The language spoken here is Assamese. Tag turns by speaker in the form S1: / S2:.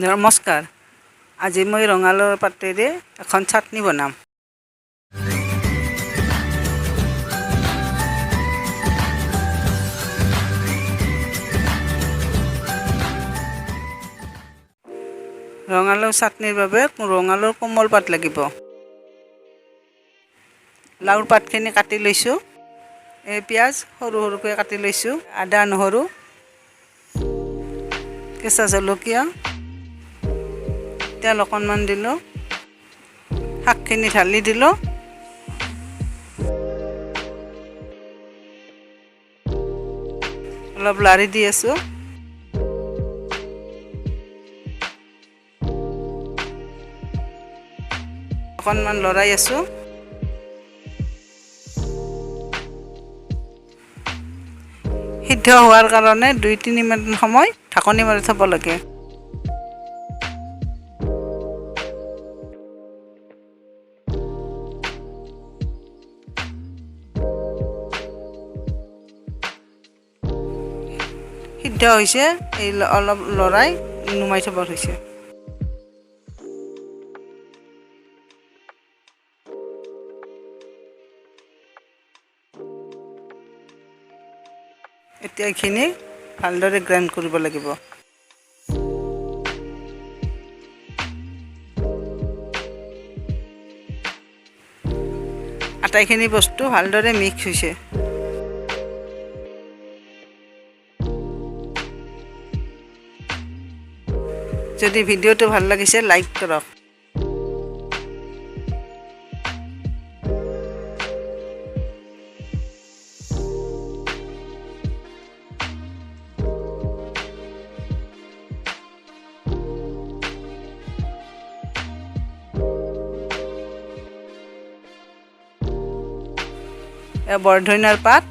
S1: নমস্কাৰ, আজি মই ৰঙালাওৰ পাতেৰে এখন চাটনি বনাম। ৰঙালাও চাটনিৰ বাবে ৰঙালাওৰ কোমল পাত লাগিব। লাওৰ পাতখিনি কাটি লৈছোঁ। এই পিঁয়াজ সৰু সৰুকৈ কাটি লৈছোঁ, আদা নহৰু, কেঁচা জলকীয়া, তেল অকণমান দিলোঁ, শাকখিনি ঢালি দিলোঁ। অলপ লাৰি দি আছোঁ। অকণমান লৰাই আছোঁ। সিদ্ধ হোৱাৰ কাৰণে 2-3 মিনিট সময় ঢাকনি মাৰি থ'ব লাগে। সিদ্ধ হৈছে, এই অলপ লৰাই নুমাই থ'ব হৈছে। এতিয়া এইখিনি ভালদৰে গ্ৰাইণ্ড কৰিব লাগিব। আটাইখিনি বস্তু ভালদৰে মিক্স হৈছে। যদি ভিডিঅ'টো ভাল লাগিছে, লাইক কৰক। বৰধনিয়াৰ পাত